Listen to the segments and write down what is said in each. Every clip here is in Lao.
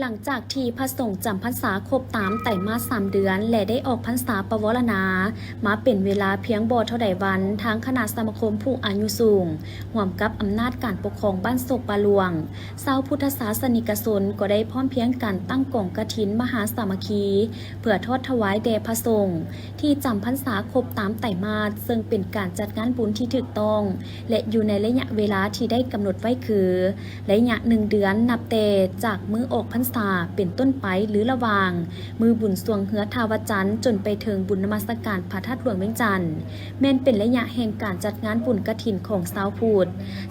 ຫຼັງຈາກທີ່ພະສົງຈຳພັນສາຄົບຕາມໄຕມາດສາມເດືອນ ແລະ ໄດ້ອອກພັນສາປະວາລະນາມາເປັນເວລາພຽງບໍ່ເທົ່າໃດວັນ, ທາງຄະນະສະມາຄົມຜູ້ອາຍຸສູງ ຮ່ວມກັບອຳນາດການປົກຄອງບ້ານໂສກປ່າຫຼວງ, ຊາວພຸດທະສາສະນິກະຊົນກໍໄດ້ພ້ອມພຽງກັນຕັ້ງກອງກະຖິນມະຫາສາມັກຄີ ເພື່ອທອດຖວາຍແດ່ພະສົງ ທີ່ຈຳພັນສາຄົບຕາມໄຕມາດ, ເຊິ່ງເປັນການຈັດງານບຸນທີ່ຖືກຕ້ອງ ແລະ ຢູ່ໃນໄລຍະເວລາທີ່ໄດ້ກຳນົດໄວ້ຄື ໄລຍະໜຶ່ງເດືອນ ນັບແຕ່ຈາກມື້ອອກພັນສາເປັນຕົ້ນໄປ ຫຼື ລະຫວ່າງມື້ບຸນຊ່ວງເຮືອທ່າວະຈັນ ຈົນໄປເຖິງບຸນນະມັດສະການພະທາດຫຼວງວຽງຈັນ, ແມ່ນເປັນໄລຍະແຫ່ງການຈັດງານບຸນກະຖິນຂອງຊາວພຸດ.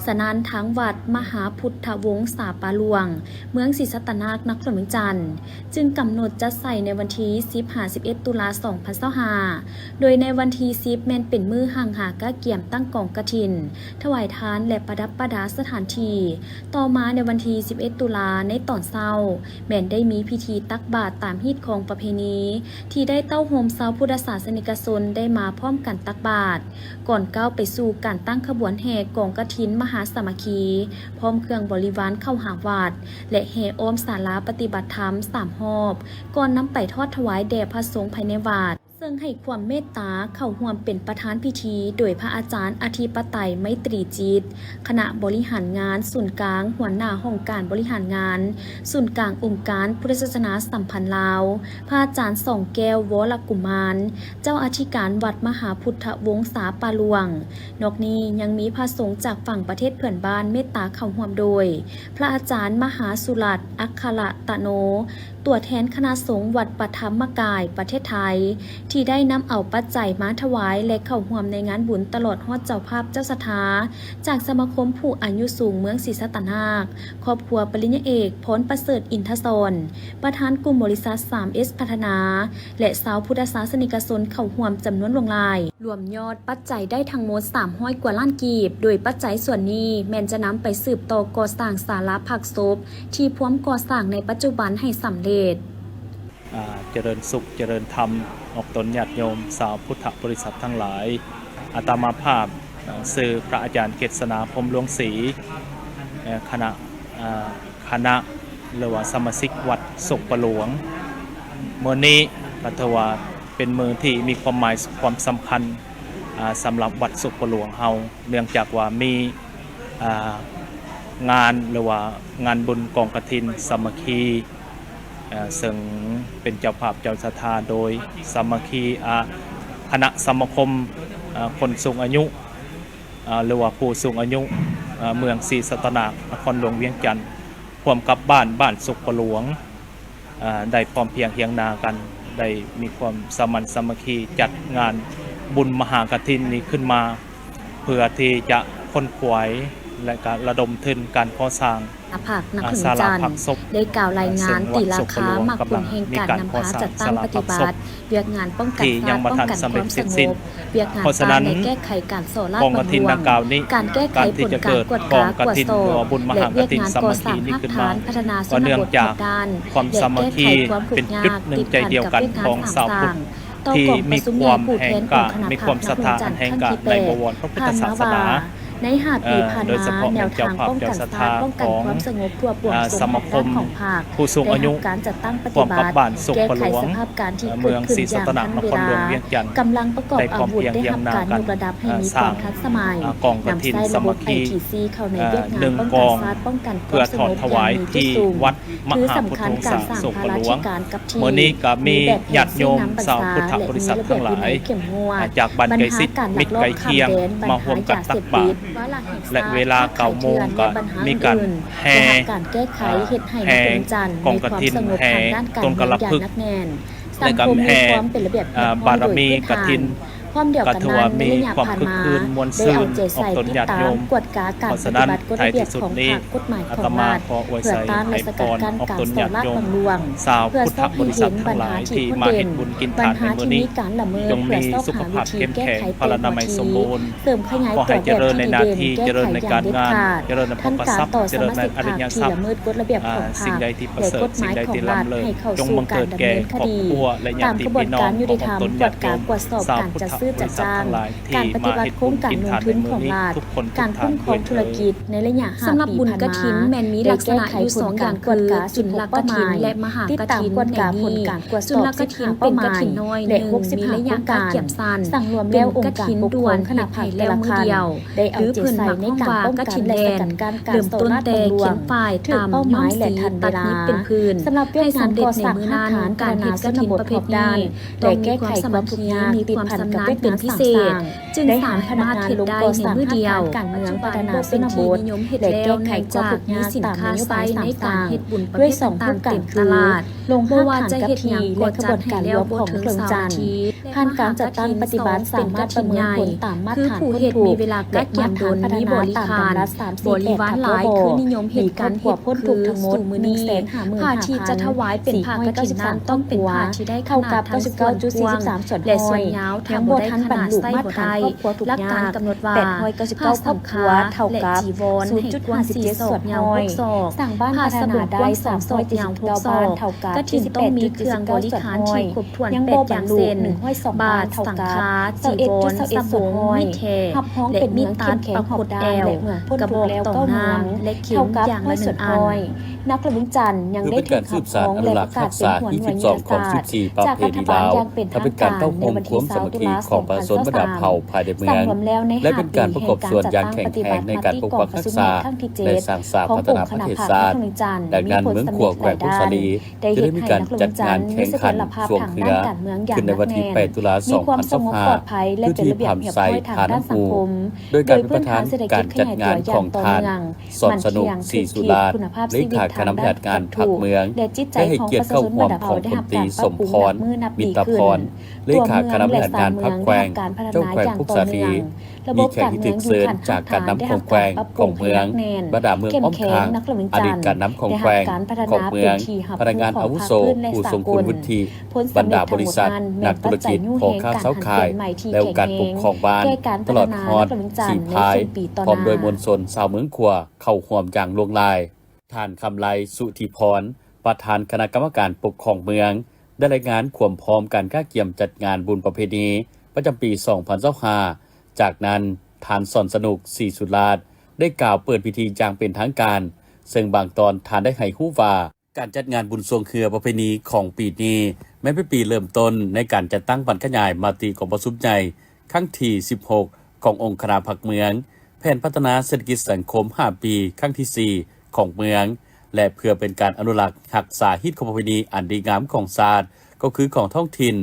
ສະນັ້ນ ທາງວັດມະຫາພຸດທະວົງສາປ່າຫຼວງ ເມືອງສີສັດຕະນາກ ນະຄອນຫຼວງວຽງຈັນ ຈຶ່ງກຳນົດຈັດໃສ່ໃນວັນທີສິບຫາສິບເອັດ ຕຸລາ ສອງພັນຊາວຫ້າ ໂດຍໃນວັນທີສິບ ແມ່ນເປັນມື້ຮັ່ງຫາກະກຽມຕັ້ງກອງກະຖິນ, ຖວາຍທານ ແລະ ປະດັບປະດາສະຖານທີ່. ຕໍ່ມາໃນວັນທີສິບເອັດ ຕຸລາ ໃນຕອນເຊົ້າ ແມ່ນໄດ້ມີພິທີຕັກບາດຕາມຮີດຄອງປະເພນີ ທີ່ໄດ້ເຕົ້າໂຮມຊາວພຸດທະສາສະນິກະຊົນໄດ້ມາພ້ອມກັນຕັກບາດ ກ່ອນກ້າວໄປສູ່ການຕັ້ງຂະບວນແຫ່ກອງກະຖິນມະຫາສາມັກຄີ ພ້ອມເຄື່ອງບໍລິວານເຂົ້າຫາວັດ ແລະ ແຫ່ອ້ອມສາລາປະຕິບັດທຳສາມຮອບ ກ່ອນນຳໄປທອດຖວາຍແດ່ພະສົງພາຍໃນວັດ, ເຊິ່ງໃຫ້ຄວາມເມດຕາເຂົ້າຮ່ວມເປັນປະທານພິທີໂດຍພະອາຈານອະທິປະໄຕ ໄມຕີຈິດ ຄະນະບໍລິຫານງານສູນກາງ, ຫົວໜ້າຫ້ອງການບໍລິຫານງານສູນກາງອົງການພຸດທະສາສະໜາສຳພັນລາວ, ພະອາຈານ ສອງແກ້ວ ວໍລະກຸມານ ເຈົ້າອະທິການວັດມະຫາພຸດທະວົງສາປ່າຫຼວງ. ນອກນີ້ຍັງມີພະສົງຈາກຝັ່ງປະເທດເພື່ອນບ້ານເມດຕາເຂົ້າຮ່ວມໂດຍ ພະອາຈານມະຫາສຸລັດ ອັກຄະລະຕະໂນ ຕົວແທນຄະນະສົງວັດພະທຳມະກາຍປະເທດໄທ ທີ່ໄດ້ນຳເອົາປັດໄຈມາຖວາຍ ແລະ ເຂົ້າຮ່ວມໃນງານບຸນ ຕະຫຼອດຮອດເຈົ້າພາບເຈົ້າສັດທາ ຈາກສະມາຄົມຜູ້ອາຍຸສູງເມືອງສີສັດຕະນາກ, ຄອບຄົວປະລິນຍາເອກ ພອນປະເສີດ ອິນທະສອນ ປະທານກຸ່ມບໍລິສັດ ສາມເອສ ພັດທະນາ ແລະ ຊາວພຸດທະສາສະນິກະຊົນເຂົ້າຮ່ວມຈຳນວນຫຼວງຫຼາຍ. ລວມຍອດປັດໄຈໄດ້ທັງໝົດສາມຮ້ອຍກວ່າລ້ານກີບ, ໂດຍປັດໄຈສ່ວນນີ້ແມ່ນຈະນຳໄປສືບຕໍ່ກໍ່ສ້າງສາລາພັກສົບ ທີ່ພວມກໍ່ສ້າງໃນປັດຈຸບັນໃຫ້ສຳເລັດ. ອາ ຈະເລີນສຸກ ຈະເລີນທຳ ອອກຕົນຍາດໂຍມຊາວພຸດທະບໍລິສັດທັງຫຼາຍ, ອາດຕະມາພາບ ອາ ຊື່ພະອາຈານເກດສະໜາ ພົມຫຼວງສີ ເອີ ຄະນະ ອາ ຄະນະ ຫຼືວ່າສະມາຊິກວັດໂສກປ່າຫຼວງ. ມື້ນີ້ກໍຖືວ່າເປັນມື້ທີ່ມີຄວາມໝາຍຄວາມສຳຄັນ ອາ ສຳລັບວັດໂສກປ່າຫຼວງເຮົາ ເນື່ອງຈາກວ່າມີ ອາ ງານ ຫຼືວ່າງານບຸນກອງກະຖິນສາມັກຄີ ອາ ເຊິ່ງເປັນເຈົ້າພາບເຈົ້າສັດທາໂດຍສາມັກຄີ ອາ ຄະນະສະມາຄົມ ອາ ຄົນສູງອາຍຸ ອາ ຫຼືວ່າຜູ້ສູງອາຍຸ ອາ ເມືອງສີສັດຕະນາກ ນະຄອນຫຼວງວຽງຈັນ ຮ່ວມກັບບ້ານ ບ້ານໂສກປ່າຫຼວງ ອາ ໄດ້ພ້ອມພຽງຮຽງໜ້າກັນ, ໄດ້ມີຄວາມສາມັນສາມັກຄີ ຈັດງານບຸນມະຫາກະຖິນນີ້ຂຶ້ນມາ ເພື່ອທີ່ຈະຂົນຂວາຍ ແລະ ກະລະດົມທຶນການກໍ່ສ້າງ ອາ ສາລາພັກສົບ ໄດ້ກ່າວລາຍງານຕີລາຄາໝາກຜົນແຫ່ງການນຳພາຈັດຕັ້ງປະຕິບັດວຽກງານປ້ອງກັນຊາດ ປ້ອງກັນຄວາມສະຫງົບ ວຽກງານຕ້ານ ແລະ ແກ້ໄຂການສໍ້ລາດບັງຫຼວງ, ການແກ້ໄຂຜົນການກວດກາກວດສອບ ແລະ ວຽກງານກໍ່ສ້າງຮາກຖານພັດທະນາຊົນນະບົດຮອບດ້ານ ແລະ ແກ້ໄຂຄວາມທຸກຍາກຕິດພັນກັບວຽກງານສ້າງສ້າງ ຕໍ່ກອງປະຊຸມໃຫຍ່ຜູ້ແທນອົງຄະນະພາກນັກເຮືອງຈັນຄັ້ງທີແປດ ຜ່ານມາວ່າ ໃນຫ້າປີຜ່ານມາ ແນວທາງປ້ອງກັນຊາດ ປ້ອງກັນຄວາມສະຫງົບທົ່ວປວງຊົນແຫ່ງລັດຂອງພາກ ໄດ້ຮັບການຈັດຕັ້ງປະຕິບັດ ແກ້ໄຂສະພາບການທີ່ເກີດຂຶ້ນຢ່າງທັນເວລາ, ກຳລັງປະກອບອາວຸດໄດ້ຮັບການຍົກລະດັບໃຫ້ມີຄວາມທັນສະໄໝ, ນຳໃຊ້ລະບົບໄອທີຊີເຂົ້າໃນວຽກງານປ້ອງກັນຊາດ ປ້ອງກັນຄວາມສະຫງົບຢ່າງມີຈຸດສຸມ ຖືສຳຄັນການສ້າງພາລາທິການກັບ ມື້ນີ້ກໍມີຍາດໂຍມຊາວພຸດທະບໍລິສັດທັງຫຼາຍ ຈາກບ້ານໃກ້ຊິດມິດໃກ້ຄຽງມາຮ່ວມກັນຕັກບາດ ແລະ ເວລາເກົ້າໂມງກໍມີການແຫ່ ແຫ່ກອງກະຖິນ ແຫ່ຕົ້ນກະລະພຶກ ແລະ ກໍແຫ່ ອາ ບາລະມີກະຖິນ ກໍຖືວ່າມີຄວາມຄຶກຄື້ນມ່ວນຊື່ນອອກຕົນຍາດໂຍມ. ເພາະສະນັ້ນ ທ້າຍທີ່ສຸດນີ້ ອາດຕະມາຂໍອວຍໄຊໃຫ້ພອນອອກຕົນຍາດໂຍມຊາວພຸດທະບໍລິສັດທັງຫຼາຍທີ່ມາເຮັດບຸນກິນທານໃນມື້ນີ້ ຈົ່ງມີສຸຂະພາບເຂັ້ມແຂງ ພະລານາໄມສົມບູນ, ຂໍໃຫ້ຈະເລີນໃນໜ້າທີ່ ຈະເລີນໃນການງານ, ຈະເລີນໃນພະກະຊັບ, ຈະເລີນໃນອະລິຍະຊັບ, ສິ່ງໃດທີ່ປະເສີດ, ສິ່ງໃດທີ່ລ້ຳເລີດ ຈົ່ງບັງເກີດແກ່ຄອບຄົວ ແລະ ຍາດຕິພີ່ນ້ອງຂອງອອກຕົນຍາດໂຍມຊາວພຸດທະ ຊື້ຈັດຈ້າງ, ການປະຕິບັດໂຄງການລົງທຶນຂອງລັດ, ການຄຸ້ມຄອງທຸລະກິດໃນໄລຍະຫ້າປີຜ່ານມາ. ສຳລັບບຸນກະຖິນແມ່ນມີລັກສະນະຢູ່ສອງຢ່າງຄື ຈຸນລັກກະຖິນ ແລະ ມະຫາກະຖິນໃນນີ້. ຈຸນລັກກະຖິນເປັນກະຖິນນ້ອຍໜຶ່ງ ມີໄລຍະກະກຽມສັ້ນ, ເປັນກະຖິນດ່ວນ ເຮັດໃຫ້ແລ້ວມື້ດຽວ ຫຼືເພິ່ນມັກຮ້ອງວ່າກະຖິນແດງ, ເລີ່ມຕົ້ນແຕ່ຂຽນຝ້າຍຕາມຍ້ອມສີ, ຕັດຫຍິບເປັນຜືນ. ໃຫ້ສຳເລັດໃນມື້ນັ້ນ, ການເຮັດກະຖິນປະເພດນີ້ ຕ້ອງມີຄວາມສາມາດ, ມີຄວາມຊຳນານ, ເປັນພິເສດ, ຈຶ່ງສາມາດເຮັດໄດ້ໃນມື້ດຽວ. ປັດຈຸບັນບໍ່ເປັນທີ່ນິຍົມເຮັດແລ້ວ, ເນື່ອງຈາກມີສິນຄ້າຊາຍໃນການເຮັດບຸນປະເພດຕ່າງໆເຕັມຕະຫຼາດ. ບໍ່ວ່າຈະເຮັດຫຍັງກໍຈັດໃຫ້ແລ້ວບໍ່ເຖິງເສົາອາທິດ. ຜ່ານການຈັດຕັ້ງປະຕິບັດ ສາມາດປະເມີນຜົນຕາມມາດຖານພົ້ນທຸກ ແລະ ມາດຖານພັດທະນາຕາມດຳລັດສາມສີ່ແປດ ຖ້າບໍ່ ມີຄອບຄົວພົ້ນທຸກທັງໝົດ ໜຶ່ງແສນຫ້າໝື່ນຫ້າພັນສີ່ຮ້ອຍເກົ້າສິບສາມຄອບຄົວ ເທົ່າກັບເກົ້າສິບເກົ້າຈຸດສີ່ສິບສາມສ່ວນຮ້ອຍ ຍັງບໍ່ທັນບັນລຸມາດຖານຄອບຄົວທຸກຍາກ ແປດຮ້ອຍເກົ້າສິບເກົ້າຄອບຄົວ ເທົ່າກັບສູນຈຸດຫ້າສິບເຈັດສ່ວນຮ້ອຍ ສ້າງບ້ານພັດທະນາໄດ້ສາມຮ້ອຍເຈັດສິບເກົ້າບ້ານ ເທົ່າກັບເຈັດສິບແປດຈຸດເຈັດສິບເກົ້າສ່ວນຮ້ອຍ ຍັງບໍ່ບັນລຸໜຶ່ງຮ້ອຍສອງບ້ານ ເທົ່າກັບຊາວເອັດຈຸດຊາວເອັດສ່ວນຮ້ອຍ ຮັບຮອງເປັນເມືອງເຂັ້ມແຂງຮອບດ້ານ ແລະ ເມືອງພົ້ນທຸກແລ້ວເກົ້າເມືອງ ເທົ່າກັບຮ້ອຍສ່ວນຮ້ອຍ. ນັກລະວຽງຈັນຍັງໄດ້ຖືກຮັບຮອງ ແລະ ປະກາດເປັນຫົວໜ່ວຍຍຸດທະສາດຈາກລັດຖະບານຢ່າງເປັນທາງການໃນວັນທີຊາວຕຸລາ ສອງພັນຊາວສາມ ສ້າງລວມແລ້ວໃນຫ້າປີແຫ່ງການຈັດຕັ້ງປະຕິບັດມະຕິກອງກະສຸນຍອດຄັ້ງທີເຈັດ ຂອງອົງຄະນະພັກລັດຖະວຽງຈັນ ມີຜົນສຳເລັດຫຼາຍດ້ານ ໄດ້ເຮັດໃຫ້ນັກລະວຽງຈັນມີສະເຖັຍລະພາບທາງດ້ານການເມືອງຢ່າງໜັກແໜ້ນ, ມີຄວາມສະຫງົບປອດໄພ ແລະ ເປັນລະບຽບຮຽບຮ້ອຍທາງດ້ານສັງຄົມ ໂດຍພື້ນຖານເສດຖະກິດຂະຫຍາຍຕົວຢ່າງຕໍ່ເນື່ອງ, ໝັ້ນທ່ຽງ, ຖືກທີ່, ຄຸນນະພາບຊີວິດທາງດ້ານວັດຖຸ ແລະ ຈິດໃຈຂອງປະຊາຊົນບ້ານດາເພົາໄດ້ຮັບການປັບປຸງນັບມື້ນັບດີຂຶ້ນ. ຕົວເມືອງ ແລະ ຊານເມືອງໄດ້ຮັບການພັດທະນາຢ່າງຕໍ່ເນື່ອງ. ລະບົບການເມືອງຢູ່ຂັ້ນພື້ນຖານໄດ້ຮັບການປັບປຸງໃຫ້ໜັກແໜ້ນ, ເຂັ້ມແຂງ, ນັກລະວຽງຈັນໄດ້ຮັບການພັດທະນາເປັນທີ່ຮັບຮູ້ຂອງພາກພື້ນ ແລະ ສາກົນ. ຜົນສຳເລັດທັງໝົດນັ້ນແມ່ນປັດໄຈຍູ້ແຮງການຫັນປ່ຽນໃໝ່ທີ່ແຂງແຮງແກ່ການພັດທະນານັກລະວຽງຈັນໃນຊຸມປີຕໍ່ໜ້າ. ພວມດ້ວຍມວນຊົນຊາວເມືອງຂວາເຂົ້າຮ່ວມຢ່າງຫຼວງຫຼາຍ. ທ່ານ ຄຳໄລ ສຸທິພອນ ປະທານຄະນະກຳມະການປົກຄອງເມືອງ ໄດ້ລາຍງານຄວາມພ້ອມການກະກຽມຈັດງານບຸນປະເພນີປະຈຳປີສອງພັນຊາວຫ້າ. ຈາກນັ້ນ ທ່ານ ສອນສະໜຸກ ສີສຸລາດ ໄດ້ກ່າວເປີດພິທີຢ່າງເປັນທາງການ, ເຊິ່ງບາງຕອນທ່ານໄດ້ໃຫ້ຮູ້ວ່າ ການຈັດງານບຸນຊ່ວງເຮືອປະເພນີຂອງປີນີ້ ແມ່ນເປັນປີເລີ່ມຕົ້ນໃນການຈັດຕັ້ງບັ້ນຂະຫຍາຍມະຕິກອງປະຊຸມໃຫຍ່ຄັ້ງທີສິບຫົກ ຂອງອົງຄະນະພັກເມືອງ, ແຜນພັດທະນາເສດຖະກິດສັງຄົມຫ້າປີຄັ້ງທີສີ່ຂອງເມືອງ ແລະ ເພື່ອເປັນການອະນຸລັກຮັກສາຮີດຄອງປະເພນີອັນດີງາມຂອງຊາດ, ກໍຄືຂອງທ້ອງຖິ່ນ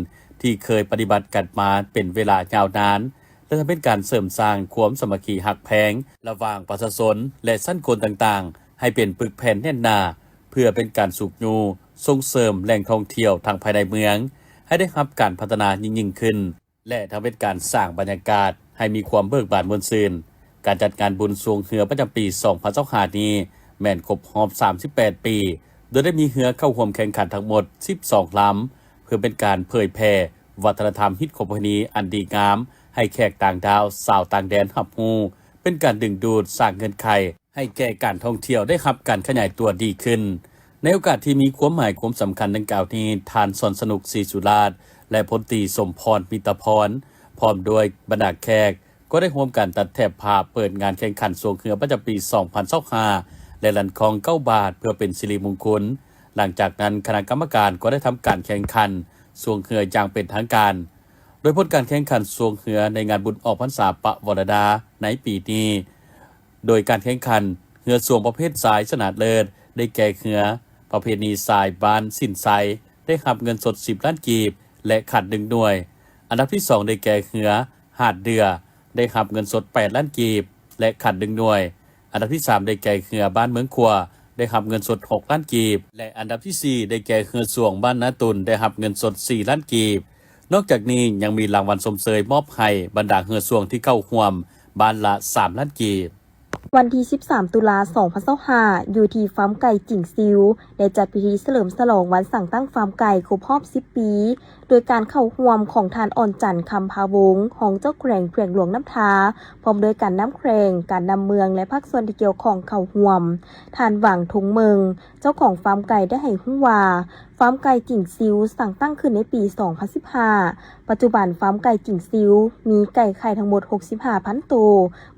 ທີ່ເຄີຍປະຕິບັດກັນມາເປັນເວລາຍາວນານ ແລະ ທຳເປັນການເສີມສ້າງຄວາມສາມັກຄີຮັກແພງລະຫວ່າງປະຊາຊົນ ແລະ ຊັ້ນຄົນຕ່າງໆ ໃຫ້ເປັນປຶກແຜ່ນແໜ້ນໜາ ເພື່ອເປັນການຊຸກຍູ້, ສົ່ງເສີມແຫຼ່ງທ່ອງທ່ຽວທັງພາຍໃນເມືອງໃຫ້ໄດ້ຮັບການພັດທະນາຍິ່ງໆຂຶ້ນ ແລະ ທັງເປັນການສ້າງບັນຍາກາດໃຫ້ມີຄວາມເບີກບານມ່ວນຊື່ນ. ການຈັດງານບຸນຊ່ວງເຮືອປະຈຳປີສອງພັນຊາວຫ້ານີ້ ແມ່ນຄົບຮອບສາມສິບແປດປີ, ໂດຍໄດ້ມີເຮືອເຂົ້າຮ່ວມແຂ່ງຂັນທັງໝົດສິບສອງລຳ ເພື່ອເປັນການເຜີຍແຜ່ວັດທະນະທຳຮີດຄອງປະເພນີອັນດີງາມ ໃຫ້ແຂກຕ່າງດ້າວ, ຊາວຕ່າງແດນຮັບຮູ້, ເປັນການດຶງດູດ, ສ້າງເງື່ອນໄຂໃຫ້ແກ່ການທ່ອງທ່ຽວໄດ້ຮັບການຂະຫຍາຍຕົວດີຂຶ້ນ. ໃນໂອກາດທີ່ມີຄວາມໝາຍຄວາມສຳຄັນດັ່ງກ່າວນີ້, ທ່ານ ສອນສະໜຸກ ສີສຸລາດ ແລະ ພົນຕີ ສົມພອນ ມິດຕະພອນ ພ້ອມດ້ວຍບັນດາແຂກ ກໍໄດ້ຮ່ວມກັນຕັດແຖບຜ້າເປີດງານແຂ່ງຂັນຊ່ວງເຮືອປະຈຳປີສອງພັນຊາວຫ້າ ແລະ ລັ່ນຄ້ອງເກົ້າບາດ ເພື່ອເປັນສິລິມຸງຄຸນ. ຫຼັງຈາກນັ້ນ, ຄະນະກຳມະການກໍໄດ້ທຳການແຂ່ງຂັນຊ່ວງເຮືອຢ່າງເປັນທາງການ. ໂດຍຜົນການແຂ່ງຂັນຊ່ວງເຮືອໃນງານບຸນອອກພັນສາປະວໍລະດາໃນປີນີ້, ໂດຍການແຂ່ງຂັນເຮືອຊ່ວງປະເພດຊາຍຊະນະເລີດ ໄດ້ແກ່ເຮືອປະເພນີຊາຍບ້ານສິນໄຊ ໄດ້ຮັບເງິນສົດສິບລ້ານກີບ ແລະ ຂັນໜຶ່ງໜ່ວຍ. ອັນດັບທີສອງ ໄດ້ແກ່ເຮືອຫາດເດື່ອ ໄດ້ຮັບເງິນສົດແປດລ້ານກີບ ແລະ ຂັນໜຶ່ງໜ່ວຍ. ອັນດັບທີສາມ ໄດ້ແກ່ເຮືອບ້ານເມືອງຂວາ ໄດ້ຮັບເງິນສົດຫົກລ້ານກີບ ແລະ ອັນດັບທີສີ່ ໄດ້ແກ່ເຮືອຊ່ວງບ້ານນາຕຸນ ໄດ້ຮັບເງິນສົດສີ່ລ້ານກີບ. ນອກຈາກນີ້ຍັງມີລາງວັນຊົມເຊີຍມອບໃຫ້ບັນດາເຮືອຊ່ວງທີ່ເຂົ້າຮ່ວມບ້ານລະສາມລ້ານກີບ. ວັນທີສິບສາມ ຕຸລາ ສອງພັນຊາວຫ້າ ຢູ່ທີ່ຟາມໄກ່ຈິງຊິວ ໄດ້ຈັດພິທີສະເຫຼີມສະຫຼອງວັນສ້າງຕັ້ງຟາມໄກ່ຄົບຮອບສິບປີ ໂດຍການເຂົ້າຮ່ວມຂອງທ່ານ ອ່ອນຈັນ ຄຳພາວົງ ຮອງເຈົ້າແຂວງແຂວງຫຼວງນ້ຳທາ ພ້ອມດ້ວຍການນຳແຂວງ, ການນຳເມືອງ ແລະ ພາກສ່ວນທີ່ກ່ຽວຂ້ອງເຂົ້າຮ່ວມ. ທ່ານ ຫວັງ ທົງເມິງ ເຈົ້າຂອງຟາມໄກ່ໄດ້ໃຫ້ຮູ້ວ່າ, ຟາມໄກ່ຈິງຊິວສ້າງຕັ້ງຂຶ້ນໃນປີສອງພັນສິບຫ້າ. ປັດຈຸບັນຟາມໄກ່ຈິງຊິວມີໄກ່ໄຂ່ທັງໝົດຫົກສິບຫ້າພັນໂຕ,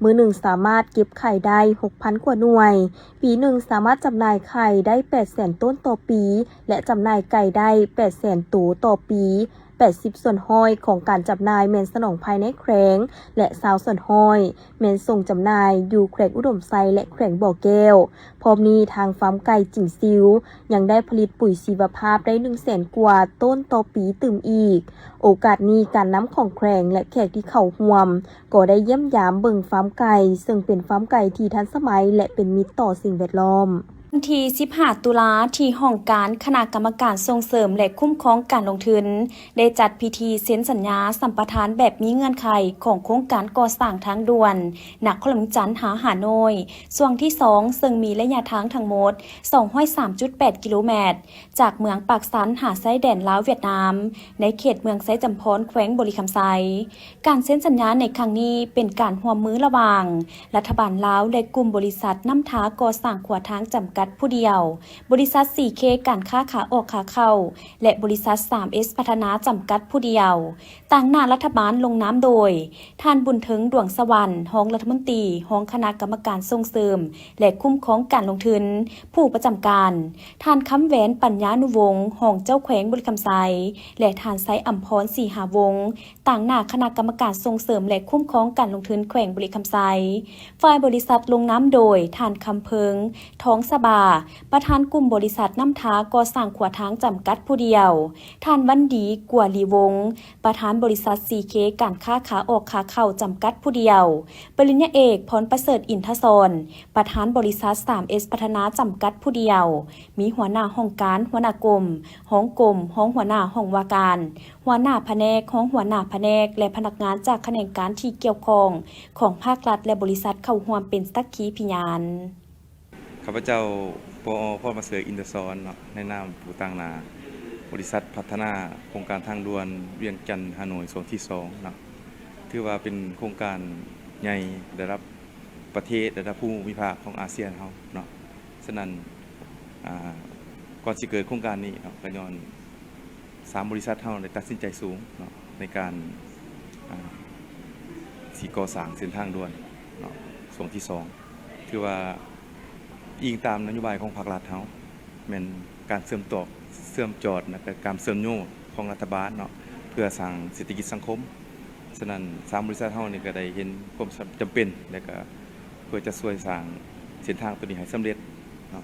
ມື້ໜຶ່ງສາມາດເກັບໄຂ່ໄດ້ຫົກພັນກວ່າໜ່ວຍ. ປີໜຶ່ງສາມາດຈຳໜ່າຍໄຂ່ໄດ້ແປດແສນໂຕນຕໍ່ປີ ແລະ ຈຳໜ່າຍໄກ່ໄດ້ແປດແສນໂຕຕໍ່ປີ. ແປດສິບສ່ວນຮ້ອຍຂອງການຈຳໜ່າຍແມ່ນສະໜອງພາຍໃນແຂວງ ແລະ ຊາວສ່ວນຮ້ອຍແມ່ນສົ່ງຈຳໜ່າຍຢູ່ແຂວງອຸດົມໄຊ ແລະ ແຂວງບໍ່ແກ້ວ. ພ້ອມນີ້ທາງຟາມໄກ່ຈິງຊິວຍັງໄດ້ຜະລິດປຸຍຊີວະພາບໄດ້ໜຶ່ງແສນກວ່າໂຕນຕໍ່ປີຕື່ມອີກ. ໂອກາດນີ້ການນຳຂອງແຂວງ ແລະ ແຂກທີ່ເຂົ້າຮ່ວມກໍໄດ້ຢ້ຽມຢາມເບິ່ງຟາມໄກ່, ເຊິ່ງເປັນຟາມໄກ່ທີ່ທັນສະໄໝ ແລະ ເປັນມິດຕໍ່ສິ່ງແວດລ້ອມ. ວັນທີສິບຫ້າຕຸລາ ທີ່ຫ້ອງການຄະນະກຳມະການສົ່ງເສີມ ແລະ ຄຸ້ມຄອງການລົງທຶນ ໄດ້ຈັດພິທີເຊັນສັນຍາສຳປະທານແບບມີເງື່ອນໄຂຂອງໂຄງການກໍ່ສ້າງທາງດ່ວນນະຄອນຫຼວງວຽງຈັນຫາຮ່າໂນ້ຍ ຊ່ວງທີສອງ ເຊິ່ງມີໄລຍະທາງທັງໝົດສອງຮ້ອຍສາມຈຸດແປດກິໂລແມັດ ຈາກເມືອງປາກຊັນຫາຊາຍແດນລາວຫວຽດນາມ ໃນເຂດເມືອງໄຊຈຳພອນ ແຂວງບໍລິຄຳໄຊ. ການເຊັນສັນຍາໃນຄັ້ງນີ້ເປັນການຮ່ວມມືລະຫວ່າງລັດຖະບານລາວ ແລະ ກຸ່ມບໍລິສັດນ້ຳທາກໍ່ສ້າງຂົວທາງຈຳກັດຜູ້ດຽວ, ບໍລິສັດ ຊີເຄ ການຄ້າຂາອອກຂາເຂົ້າ ແລະ ບໍລິສັດ ສາມເອສ ພັດທະນາຈຳກັດຜູ້ດຽວ. ຕາງໜ້າລັດຖະບານລົງນາມໂດຍ ທ່ານ ບຸນເທິງ ດວງສະຫວັນ ຮອງລັດຖະມົນຕີ ຮອງຄະນະກຳມະການສົ່ງເສີມ ແລະ ຄຸ້ມຄອງການລົງທຶນ ຜູ້ປະຈຳການ, ທ່ານ ຄຳແຫວນ ປັນຍານຸວົງ ຮອງເຈົ້າແຂວງບໍລິຄຳໄຊ ແລະ ທ່ານ ໄຊອຳພອນ ສີຫາວົງ ຕາງໜ້າຄະນະກຳມະການສົ່ງເສີມ ແລະ ຄຸ້ມຄອງການລົງທຶນແຂວງບໍລິຄຳໄຊ. ຝ່າຍບໍລິສັດລົງນາມໂດຍ ທ່ານ ຄຳເພິງ ທອງສະບາ ປະທານກຸ່ມບໍລິສັດນ້ຳທາກໍ່ສ້າງຂົວທາງຈຳກັດຜູ້ດຽວ, ທ່ານ ວັນດີ ກົວລີວົງ ປະທານບໍລິສັດ ຊີເຄ ການຄ້າຂາອອກຂາເຂົ້າຈຳກັດຜູ້ດຽວ, ປະລິນຍາເອກ ພອນປະເສີດ ອິນທະສອນ ປະທານບໍລິສັດ ສາມເອສ ພັດທະນາຈຳກັດຜູ້ດຽວ, ມີຫົວໜ້າຫ້ອງການ, ຫົວໜ້າກົມ, ຮອງກົມ, ຮອງຫົວໜ້າຫ້ອງວ່າການ, ຫົວໜ້າພະແນກ, ຮອງຫົວໜ້າພະແນກ ແລະ ພະນັກງານຈາກຂະແໜງການທີ່ກ່ຽວຂ້ອງຂອງພາກລັດ ແລະ ບໍລິສັດເຂົ້າຮ່ວມເປັນສັກຂີພະຍານ. ຂ້າພະເຈົ້າ ປອ ພອນປະເສີດ ອິນທະສອນ ເນາະ, ໃນນາມຜູ້ຕາງໜ້າບໍລິສັດພັດທະນາໂຄງການທາງດ່ວນວຽງຈັນ-ຮ່າໂນ້ຍ ຊ່ວງທີສອງ ເນາະ, ຖືວ່າເປັນໂຄງການໃຫຍ່ລະດັບປະເທດ, ລະດັບພູມິພາກຂອງອາຊຽນເຮົາເນາະ. ສະນັ້ນ ອາ ກ່ອນຊິເກີດໂຄງການນີ້ເນາະ ກໍຍ້ອນ ສາມບໍລິສັດເຮົາໄດ້ຕັດສິນໃຈສູງເນາະ ໃນການ ອາ ຊິກໍ່ສ້າງເສັ້ນທາງດ່ວນເນາະ ຊ່ວງທີສອງ ຖືວ່າອີງຕາມນະໂຍບາຍຂອງພາກລັດເຮົາ ແມ່ນການເຊື່ອມຕໍ່ ເຊື່ອມຈອດ ແລະ ກະການເຊື່ອມໂຍງຂອງລັດຖະບານເນາະ ເພື່ອສ້າງເສດຖະກິດສັງຄົມ. ສະນັ້ນ ສາມບໍລິສັດເຮົານີ້ກໍໄດ້ເຫັນຄວາມຈຳເປັນ ແລະ ກະເພື່ອຈະຊ່ວຍສ້າງເສັ້ນທາງໂຕນີ້ໃຫ້ສຳເລັດເນາະ.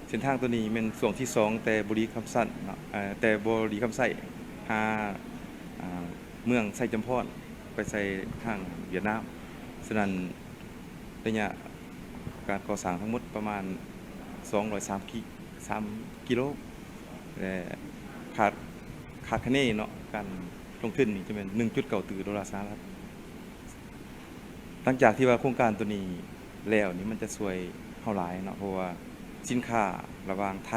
ເສັ້ນທາງໂຕນີ້ແມ່ນຊ່ວງທີສອງ ແຕ່ບໍລິຄຳໄຊເນາະ ເອີ ແຕ່ບໍລິຄຳໄຊຫາ ອ່າ ເມືອງໄຊຈຳພອນ ໄປໃສ່ທາງຫວຽດນາມ. ສະນັ້ນ ໄລຍະການກໍ່ສ້າງທັງໝົດປະມານສອງຮ້ອຍສາມກິ ສາມກິໂລ ແລະ ຄາດ ຄາດຄະເນເນາະ ການລົງທຶນນີ້ຈະແມ່ນໜຶ່ງຈຸດເກົ້າຕື້ໂດລາສະຫະລັດ. ຫຼັງຈາກທີ່ວ່າໂຄງການໂຕນີ້ແລ້ວນີ້ ມັນຈະຊ່ວຍເຮົາຫຼາຍເນາະ ເພາະວ່າສິນຄ້າລະຫວ່າງໄທ,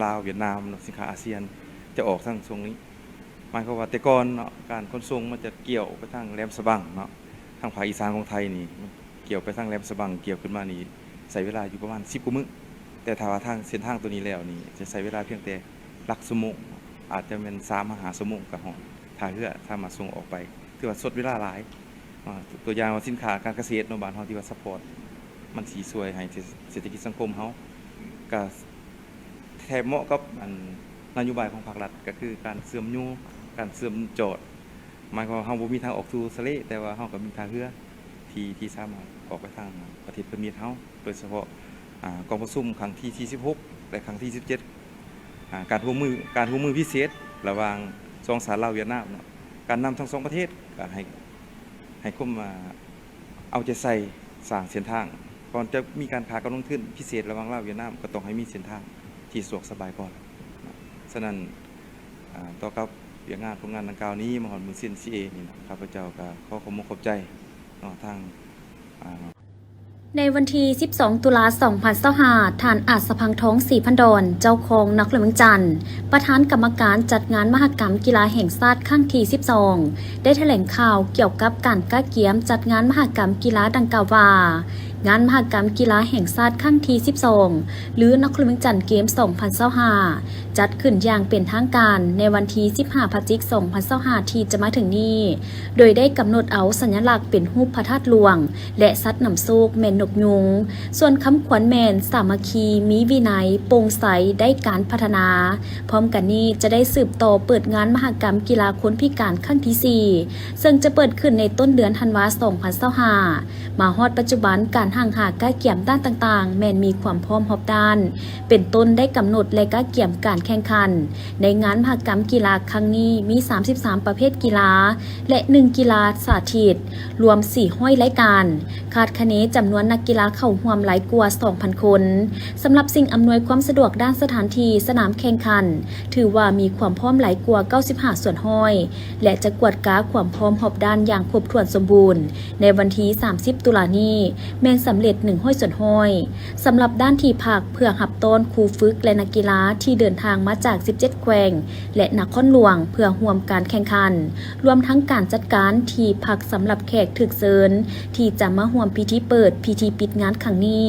ລາວ, ຫວຽດນາມເນາະ ສິນຄ້າອາຊຽນຈະອອກທາງຊ່ວງນີ້. ໝາຍຄວາມວ່າແຕ່ກ່ອນເນາະ ການຂົນສົ່ງມັນຈະກ່ຽວໄປທາງແຫຼມສະບັງເນາະ ທາງພາກອີສານຂອງໄທນີ້ ມັນກ່ຽວໄປທາງແຫຼມສະບັງ ກ່ຽວຂຶ້ນມານີ້ໃຊ້ເວລາຢູ່ປະມານສິບກວ່າມື້, ແຕ່ຖ້າວ່າທາງເສັ້ນທາງໂຕນີ້ແລ້ວນີ້ ຈະໃຊ້ເວລາພຽງແຕ່ຫຼັກຊົ່ວໂມງ ອາດຈະແມ່ນສາມຫາຫ້າຊົ່ວໂມງກໍຮອດທ່າເຮືອ ສາມາດສົ່ງອອກໄປ ຖືວ່າຊົດເວລາຫຼາຍ. ອາ ຕົວຢ່າງວ່າສິນຄ້າການກະເສດເນາະ ບ້ານເຮົາທີ່ວ່າຊັບພອດ ມັນຊິຊ່ວຍໃຫ້ເສດ ເສດຖະກິດສັງຄົມເຮົາ ກະແທບເໝາະກັບ ອັນ ນະໂຍບາຍຂອງພາກລັດ ກະຄືການເຊື່ອມໂຍງ ການເຊື່ອມຈອດ. ໝາຍຄວາມວ່າເຮົາບໍ່ມີທາງອອກສູ່ທະເລ ແຕ່ວ່າເຮົາກະມີທ່າເຮືອທີ່ ທີ່ສາມາດອອກໄປທາງປະເທດເພື່ອນມິດເຮົາ ໂດຍສະເພາະ ອາ ກອງປະຊຸມຄັ້ງທີສີ່ສິບຫົກ ແລະ ຄັ້ງທີສິບເຈັດ ອາ ການຮ່ວມມື ການຮ່ວມມືພິເສດລະຫວ່າງສອງຊາດລາວຫວຽດນາມເນາະ ການນຳທັງສອງປະເທດກະໃຫ້ ໃຫ້ຄວາມ ອາ ເອົາໃຈໃສ່ສ້າງເສັ້ນທາງ. ກ່ອນຈະມີການຄ້າການລົງທຶນພິເສດລະຫວ່າງລາວຫວຽດນາມ ກໍຕ້ອງໃຫ້ມີເສັ້ນທາງທີ່ສະດວກສະບາຍກ່ອນ. ສະນັ້ນ ອາ ຕໍ່ກັບວຽກງານໂຄງງານດັ່ງກ່າວນີ້ ມາຮອດມື້ເຊັນ ຊີເອ ນີ້ນະ ຂ້າພະເຈົ້າກໍຂໍຂອບມຸກຂອບໃຈເນາະ ທາງ ອາ ໃນວັນທີສິບສອງຕຸລາ ສອງພັນຊາວຫ້າ ທ່ານ ອາດສະພັງທອງ ສີພັນດອນ ເຈົ້າຄອງນະຄອນຫຼວງວຽງຈັນ ປະທານກຳມະການຈັດງານມະຫະກຳກິລາແຫ່ງຊາດຄັ້ງທີສິບສອງ ໄດ້ຖະແຫຼງຂ່າວກ່ຽວກັບການກະກຽມຈັດງານມະຫະກຳກິລາດັ່ງກ່າວວ່າ, ງານມະຫະກຳກິລາແຫ່ງຊາດຄັ້ງທີສິບສອງ ຫຼື ນະຄອນຫຼວງວຽງຈັນເກມສອງພັນຊາວຫ້າ ຈັດຂຶ້ນຢ່າງເປັນທາງການໃນວັນທີສິບຫ້າ ພະຈິກ ສອງພັນຊາວຫ້າ ທີ່ຈະມາເຖິງນີ້, ໂດຍໄດ້ກຳນົດເອົາສັນຍະລັກເປັນຮູບພະທາດຫຼວງ ແລະ ສັດນຳໂຊກແມ່ນນົກຍຸງ. ສ່ວນຄຳຂວັນແມ່ນ ສາມັກຄີ, ມີວິໄນ, ໂປ່ງໃສ, ໄດ້ການພັດທະນາ. ພ້ອມກັນນີ້ຈະໄດ້ສືບຕໍ່ເປີດງານມະຫະກຳກິລາຄົນພິການຄັ້ງທີສີ່ ເຊິ່ງຈະເປີດຂຶ້ນໃນຕົ້ນເດືອນທັນວາ ສອງພັນຊາວຫ້າ. ມາຮອດປັດຈຸບັນ, ການຮັ່ງຫາກະກຽມດ້ານຕ່າງໆ ແມ່ນມີຄວາມພ້ອມຮອບດ້ານ, ເປັນຕົ້ນໄດ້ກຳນົດ ແລະ ກະກຽມການແຂ່ງຂັນ. ໃນງານມະຫະກຳກິລາຄັ້ງນີ້ ມີສາມສິບສາມປະເພດກິລາ ແລະ ໜຶ່ງກິລາສາທິດ, ລວມສີ່ຮ້ອຍລາຍການ, ຄາດຄະເນຈຳນວນນັກກິລາເຂົ້າຮ່ວມຫຼາຍກວ່າສອງພັນຄົນ. ສຳລັບສິ່ງອຳນວຍຄວາມສະດວກດ້ານສະຖານທີ່ສະໜາມແຂ່ງຂັນ ຖືວ່າມີຄວາມພ້ອມຫຼາຍກວ່າເກົ້າສິບຫ້າສ່ວນຮ້ອຍ ແລະ ຈະກວດກາຄວາມພ້ອມຮອບດ້ານຢ່າງຄົບຖ້ວນສົມບູນ ໃນວັນທີສາມສິບຕຸລານີ້ ແມ່ນສຳເລັດໜຶ່ງຮ້ອຍສ່ວນຮ້ອຍ. ສຳລັບດ້ານທີ່ພັກເພື່ອຮັບຕ້ອນຄູຝຶກ ແລະ ນັກກິລາທີ່ເດີນທາງມາຈາກສິບເຈັດແຂວງ ແລະ ນະຄອນຫຼວງ ເພື່ອຮ່ວມການແຂ່ງຂັນ, ລວມທັງການຈັດການທີ່ພັກສຳລັບແຂກຖືກເຊີນທີ່ຈະມາຮ່ວມພິທີເປີດ, ພິທີປິດງານຄັ້ງນີ້,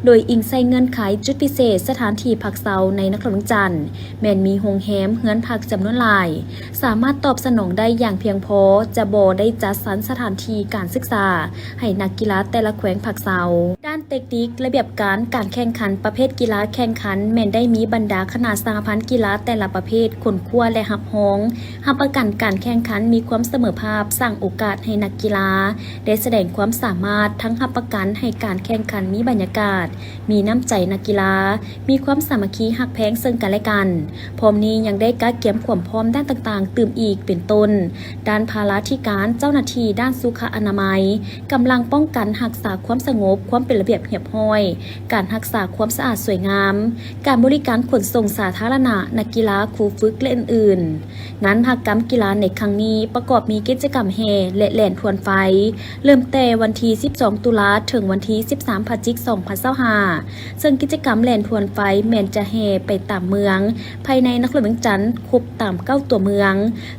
ໂດຍອີງໃສ່ເງື່ອນໄຂ, ຈຸດພິເສດ, ສະຖານທີ່ພັກເຊົາໃນນະຄອນຫຼວງວຽງຈັນ ແມ່ນມີໂຮງແຮມ, ເຮືອນພັກຈຳນວນຫຼາຍ, ສາມາດຕອບສະໜອງໄດ້ຢ່າງພຽງພໍ, ຈະບໍ່ໄດ້ຈັດສັນສະຖານທີ່ການສຶກສາໃຫ້ນັກກິລາແຕ່ລະແຂວງພັກເຊົາ. ດ້ານເຕັກນິກ, ລະບຽບການ, ການແຂ່ງຂັນປະເພດກິລາແຂ່ງຂັນ ແມ່ນໄດ້ມີບັນດາຄະນະສະຫະພັນກິລາແຕ່ລະປະເພດຄົ້ນຄວ້າ ແລະ ຮັບຮອງ, ຮັບປະກັນການແຂ່ງຂັນມີຄວາມສະເໝີພາບ, ສ້າງໂອກາດໃຫ້ນັກກິລາໄດ້ສະແດງຄວາມສາມາດ, ທັງຮັບປະກັນໃຫ້ການແຂ່ງຂັນມີບັນຍາກາດ, ມີນ້ຳໃຈນັກກິລາ, ມີຄວາມສາມັກຄີຮັກແພງເຊິ່ງກັນແລະກັນ. ພ້ອມນີ້ຍັງໄດ້ກະກຽມຄວາມພ້ອມດ້ານຕ່າງໆຕື່ມອີກ ເປັນຕົ້ນ ດ້ານພາລາທິການ, ເຈົ້າໜ້າທີ່ດ້ານສຸຂະອະນາໄມ, ກຳລັງປ້ອງກັນຮັກສາຄວາມສະຫງົບ, ຄວາມເປັນລະບຽບຮຽບຮ້ອຍ, ການຮັກສາຄວາມສະອາດສວຍງາມ, ການບໍລິການຂົນສົ່ງສາທາລະນະ, ນັກກິລາ, ຄູຝຶກ ແລະ ອື່ນໆ. ງານມະຫະກຳກິລາໃນຄັ້ງນີ້ປະກອບມີກິດຈະກຳແຫ່ ແລະ ແລ່ນທວນໄຟ, ເລີ່ມແຕ່ວັນທີສິບສອງຕຸລາ ເຖິງວັນທີສິບສາມ ພະຈິກ ສອງພັນຊາວຫ້າ ເຊິ່ງກິດຈະກຳແລ່ນທວນໄຟແມ່ນຈະແຫ່ໄປຕາມເມືອງພາຍໃນນະຄອນຫຼວງວຽງຈັນ ຄົບຕາມເກົ້າຕົວເມືອງ,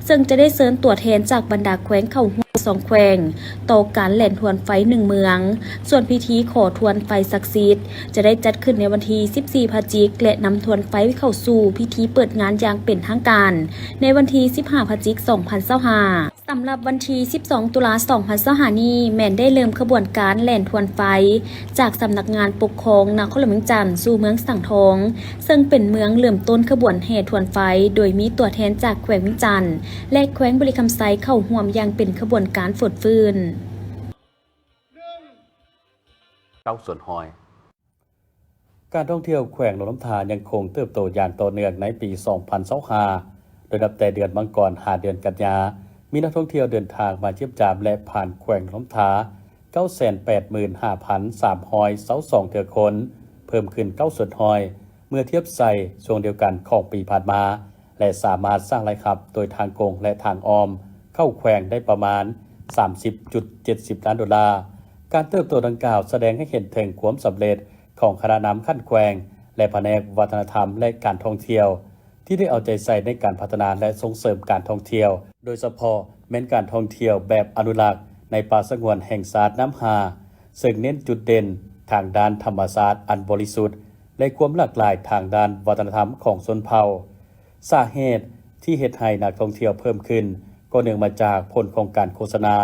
ເຊິ່ງຈະໄດ້ເຊີນຕົວແທນຈາກບັນດາແຂວງເຂົ້າຮ່ວມສອງແຂວງ ຕໍ່ການແລ່ນທວນໄຟໜຶ່ງເມືອງ. ສ່ວນພິທີຂໍທວນໄຟສັກສິດ ຈະໄດ້ຈັດຂຶ້ນໃນວັນທີສິບສີ່ ພະຈິກ ແລະ ນຳທວນໄຟເຂົ້າສູ່ພິທີເປີດງານຢ່າງເປັນທາງການ ໃນວັນທີສິບຫ້າ ພະຈິກ ສອງພັນຊາວຫ້າ. ສຳລັບວັນທີສິບສອງ ຕຸລາ ສອງພັນຊາວຫ້ານີ້ ແມ່ນໄດ້ເລີ່ມຂະບວນການແລ່ນທວນໄຟ ຈາກສຳນັກງານປົກຄອງນະຄອນຫຼວງວຽງຈັນສູ່ເມືອງສັງທອງ, ເຊິ່ງເປັນເມືອງເລີ່ມຕົ້ນຂະບວນແຫ່ທວນໄຟ, ໂດຍມີຕົວແທນຈາກແຂວງວຽງຈັນ ແລະ ແຂວງບໍລິຄຳໄຊເຂົ້າຮ່ວມຢ່າງເປັນຂະບວນການຟົດຟື້ນ. ເກົ້າສ່ວນຮ້ອຍ. ການທ່ອງທ່ຽວແຂວງຫຼວງນ້ຳທາຍັງຄົງເຕີບໂຕຢ່າງຕໍ່ເນື່ອງໃນປີສອງພັນຊາວຫ້າ ໂດຍນັບແຕ່ເດືອນມັງກອນຫາເດືອນກັນຍາ ມີນັກທ່ອງທ່ຽວເດີນທາງມາຢ້ຽມຢາມ ແລະ ຜ່ານແຂວງຫຼວງນ້ຳທາ ເກົ້າແສນແປດໝື່ນຫ້າພັນສາມຮ້ອຍຊາວສອງເທື່ອຄົນ, ເພີ່ມຂຶ້ນເກົ້າສ່ວນຮ້ອຍ ເມື່ອທຽບໃສ່ຊ່ວງດຽວກັນຂອງປີຜ່ານມາ ແລະ ສາມາດສ້າງລາຍຮັບໂດຍທາງກົງ ແລະ ທາງອ້ອມເຂົ້າແຂວງໄດ້ປະມານສາມສິບຈຸດເຈັດສິບລ້ານໂດລາ. ການເຕີບໂຕດັ່ງກ່າວສະແດງໃຫ້ເຫັນເຖິງຄວາມສຳເລັດຂອງຄະນະນຳຂັ້ນແຂວງ ແລະ ພະແນກວັດທະນະທຳ ແລະ ການທ່ອງທ່ຽວ ທີ່ໄດ້ເອົາໃຈໃສ່ໃນການພັດທະນາ ແລະ ສົ່ງເສີມການທ່ອງທ່ຽວ, ໂດຍສະເພາະແມ່ນການທ່ອງທ່ຽວແບບອະນຸລັກໃນປ່າສະຫງວນແຫ່ງຊາດນ້ຳຮາ, ເຊິ່ງເນັ້ນຈຸດເດັ່ນທາງດ້ານທຳມະຊາດອັນບໍລິສຸດ ແລະ ຄວາມຫຼາກຫຼາຍທາງດ້ານວັດທະນະທຳຂອງຊົນເຜົ່າ. ສາເຫດທີ່ເຮັດໃຫ້ນັກທ່ອງທ່ຽວເພີ່ມຂຶ້ນ ກໍເນື່ອງມາຈາກຜົນຂອງການໂຄສະນາ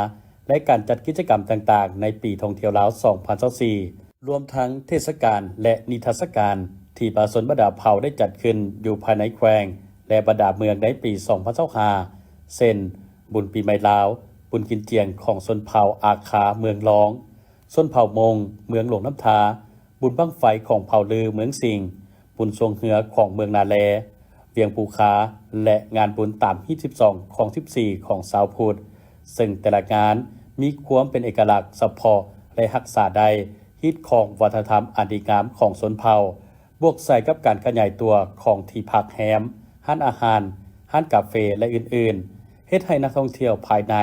ແລະ ການຈັດກິດຈະກຳຕ່າງໆ ໃນປີທ່ອງທ່ຽວລາວສອງພັນຊາວສີ່ ລວມທັງເທດສະການ ແລະ ນິທັດສະການ ທີ່ປະຊາຊົນບັນດາເຜົ່າໄດ້ຈັດຂຶ້ນຢູ່ພາຍໃນແຂວງ ແລະ ບັນດາເມືອງໃນປີສອງພັນຊາວຫ້າ ເຊັ່ນ ບຸນປີໃໝ່ລາວ, ບຸນກິນຈຽງຂອງຊົນເຜົ່າອາຄາເມືອງລອງ, ຊົນເຜົ່າມົ້ງເມືອງຫຼວງນ້ຳທາ, ບຸນບັ້ງໄຟຂອງເຜົ່າລືເມືອງສິງ, ບຸນຊ່ວງເຮືອຂອງເມືອງນາແລ, ວຽງພູຄາ ແລະ ງານບຸນຕາມຮີດສິບສອງ ຄອງສິບສີ່ ຂອງຊາວພຸດ, ເຊິ່ງແຕ່ລະງານມີຄວາມເປັນເອກະລັກສະເພາະ ແລະ ຮັກສາໄດ້ຮີດຄອງວັດທະນະທຳອັນດີງາມຂອງຊົນເຜົ່າ, ບວກໃສ່ກັບການຂະຫຍາຍຕົວຂອງທີ່ພັກແຮມ, ຮ້ານອາຫານ, ຮ້ານກາເຟ ແລະ ອື່ນໆ, ເຮັດໃຫ້ນັກທ່ອງທ່ຽວພາຍໃນ,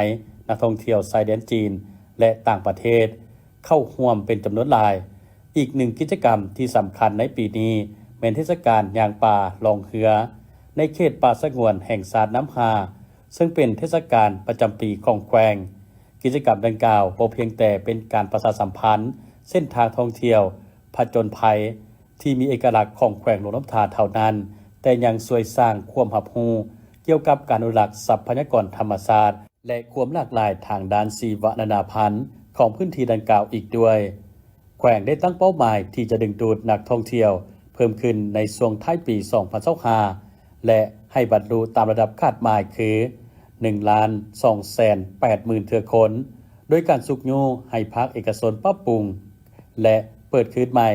ນັກທ່ອງທ່ຽວຊາຍແດນຈີນ ແລະ ຕ່າງປະເທດ ເຂົ້າຮ່ວມເປັນຈຳນວນຫຼາຍ. ອີກໜຶ່ງກິດຈະກຳທີ່ສຳຄັນໃນປີນີ້ ແມ່ນເທດສະການຍ່າງປ່າລ່ອງເຮືອ ໃນເຂດປ່າສະຫງວນແຫ່ງຊາດນ້ຳຮາ, ເຊິ່ງເປັນເທດສະການປະຈຳປີຂອງແຂວງ. ກິດຈະກຳດັ່ງກ່າວບໍ່ພຽງແຕ່ເປັນການປະຊາສຳພັນ ເສັ້ນທາງທ່ອງທ່ຽວຜະຈົນໄພທີ່ມີເອກະລັກຂອງແຂວງຫຼວງນ້ຳທາເທົ່ານັ້ນ, ແຕ່ຍັງຊ່ວຍສ້າງຄວາມຮັບຮູ້ກ່ຽວກັບການອະນຸລັກຊັບພະຍາກອນທຳມະຊາດ ແລະ ຄວາມຫຼາກຫຼາຍທາງດ້ານຊີວະນານາພັນຂອງພື້ນທີ່ດັ່ງກ່າວອີກດ້ວຍ. ແຂວງໄດ້ຕັ້ງເປົ້າໝາຍທີ່ຈະດຶງດູດນັກທ່ອງທ່ຽວເພີ່ມຂຶ້ນໃນຊ່ວງທ້າຍປີສອງພັນຊາວຫ້າ ແລະ ໃຫ້ບັນລຸຕາມລະດັບຄາດໝາຍຄື ໜຶ່ງລ້ານສອງແສນແປດໝື່ນເທື່ອຄົນ, ໂດຍການຊຸກຍູ້ໃຫ້ພາກເອກະຊົນປັບປຸງ ແລະ ເປີດຄືນໃໝ່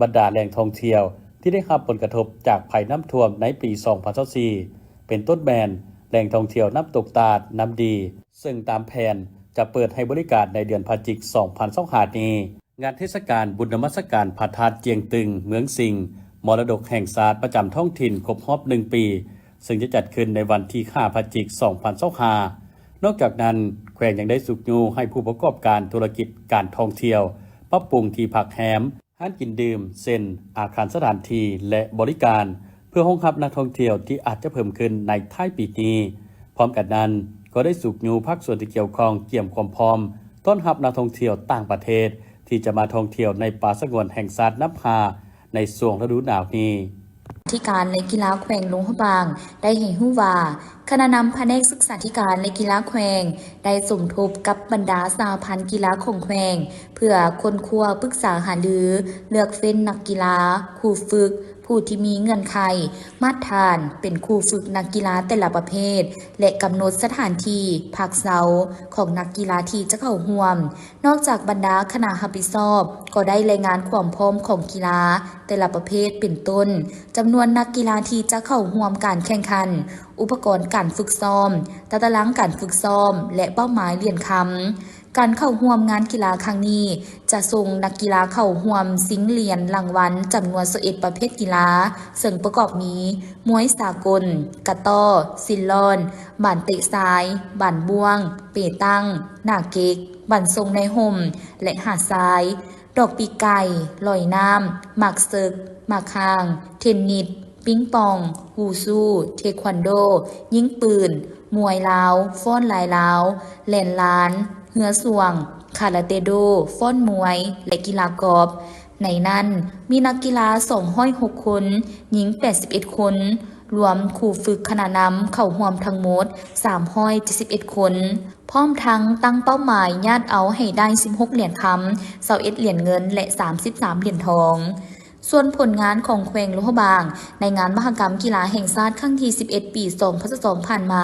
ບັນດາແຫຼ່ງທ່ອງທ່ຽວທີ່ໄດ້ຮັບຜົນກະທົບຈາກໄພນ້ຳຖ້ວມໃນປີສອງພັນຊາວສີ່ ເປັນຕົ້ນແມ່ນແຫຼ່ງທ່ອງທ່ຽວນ້ຳຕົກຕາດ, ນ້ຳດີ ເຊິ່ງຕາມແຜນຈະເປີດໃຫ້ບໍລິການໃນເດືອນພະຈິກ ສອງພັນຊາວຫ້ານີ້. ງານເທດສະການບຸນນະມັດສະການພະທາດຈຽງຕຶງ ເມືອງສິງ ມໍລະດົກແຫ່ງຊາດປະຈຳທ້ອງຖິ່ນຄົບຮອບໜຶ່ງປີ ເຊິ່ງຈະຈັດຂຶ້ນໃນວັນທີຫ້າ ພະຈິກ ສອງພັນຊາວຫ້າ. ນອກຈາກນັ້ນ, ແຂວງຍັງໄດ້ຊຸກຍູ້ໃຫ້ຜູ້ປະກອບການທຸລະກິດການທ່ອງທ່ຽວ ປັບປຸງທີ່ພັກແຮມ, ຮ້ານກິນດື່ມ ເຊັ່ນ ອາຄານສະຖານທີ່ ແລະ ບໍລິການ ເພື່ອຮອງຮັບນັກທ່ອງທ່ຽວທີ່ອາດຈະເພີ່ມຂຶ້ນໃນທ້າຍປີນີ້. ພ້ອມກັນນັ້ນ, ກໍໄດ້ຊຸກຍູ້ພາກສ່ວນທີ່ກ່ຽວຂ້ອງກຽມຄວາມພ້ອມຕ້ອນຮັບນັກທ່ອງທ່ຽວຕ່າງປະເທດທີ່ຈະມາທ່ອງທ່ຽວໃນປ່າສະຫງວນແຫ່ງຊາດນ້ຳຮາໃນຊ່ວງລະດູໜາວນີ້. ທິການ ແລະ ກິລາແຂວງຫຼວງພະບາງ ໄດ້ໃຫ້ຮູ້ວ່າ ຄະນະນຳພະແນກສຶກສາທິການ ແລະ ກິລາແຂວງ ໄດ້ສົມທົບກັບບັນດາສະຫະພັນກິລາຂອງແຂວງ ເພື່ອຄົ້ນຄວ້າປຶກສາຫາລື ເລືອກເຟ້ນນັກກິລາ, ຄູຝຶກ, ຜູ້ທີ່ມີເງື່ອນໄຂ, ມາດຖານ ເປັນຄູຝຶກນັກກິລາແຕ່ລະປະເພດ ແລະ ກຳນົດສະຖານທີ່ພັກເຊົາຂອງນັກກິລາທີ່ຈະເຂົ້າຮ່ວມ. ນອກຈາກບັນດາຄະນະຮັບຜິດຊອບ ກໍໄດ້ລາຍງານຄວາມພ້ອມຂອງກິລາແຕ່ລະປະເພດ ເປັນຕົ້ນ ຈຳນວນນັກກິລາທີ່ຈະເຂົ້າຮ່ວມການແຂ່ງຂັນ, ອຸປະກອນການຝຶກຊ້ອມ, ຕາຕະລາງການຝຶກຊ້ອມ ແລະ ເປົ້າໝາຍຫຼຽນຄຳ. ການເຂົ້າຮ່ວມງານກິລາຄັ້ງນີ້ ຈະສົ່ງນັກກິລາເຂົ້າຮ່ວມຊິງຫຼຽນລາງວັນຈຳນວນຊາວເອັດປະເພດກິລາ, ເຊິ່ງປະກອບມີ ມວຍສາກົນ, ກະຕໍ້, ຊິນລອນ, ບານເຕະຊາຍ, ບານບ້ວງ, ເປຕັງ, ໜ້າເກັກ, ບານຊົງໃນຮົ່ມ ແລະ ຫາດຊາຍ, ດອກປີກໄກ່, ລອຍນ້ຳ, ໝາກເສິກ, ໝາກຮ່າງ, ເທັນນິດ, ປິງປອງ, ວູຊູ, ເທຄວັນໂດ, ຍິງປືນ, ມວຍລາວ, ຟ້ອນລາຍລາວ, ແລ່ນລານ, ເຮືອສ່ວງ, ຄາລາເຕໂດ, ຟ້ອນມວຍ ແລະ ກິລາກອບ. ໃນນັ້ນ ມີນັກກິລາສອງຮ້ອຍຫົກຄົນ, ຍິງແປດສິບເອັດຄົນ, ລວມຄູຝຶກຄະນະນຳເຂົ້າຮ່ວມທັງໝົດສາມຮ້ອຍເຈັດສິບເອັດຄົນ, ພ້ອມທັງຕັ້ງເປົ້າໝາຍຍາດເອົາໃຫ້ໄດ້ສິບຫົກຫຼຽນຄຳ, ຊາວເອັດຫຼຽນເງິນ ແລະ ສາມສິບສາມຫຼຽນທອງ. ສ່ວນຜົນງານຂອງແຂວງຫຼວງພະບາງ ໃນງານມະຫະກຳກິລາແຫ່ງຊາດຄັ້ງທີສິບເອັດ ປີສອງພັນຊາວສອງ ຜ່ານມາ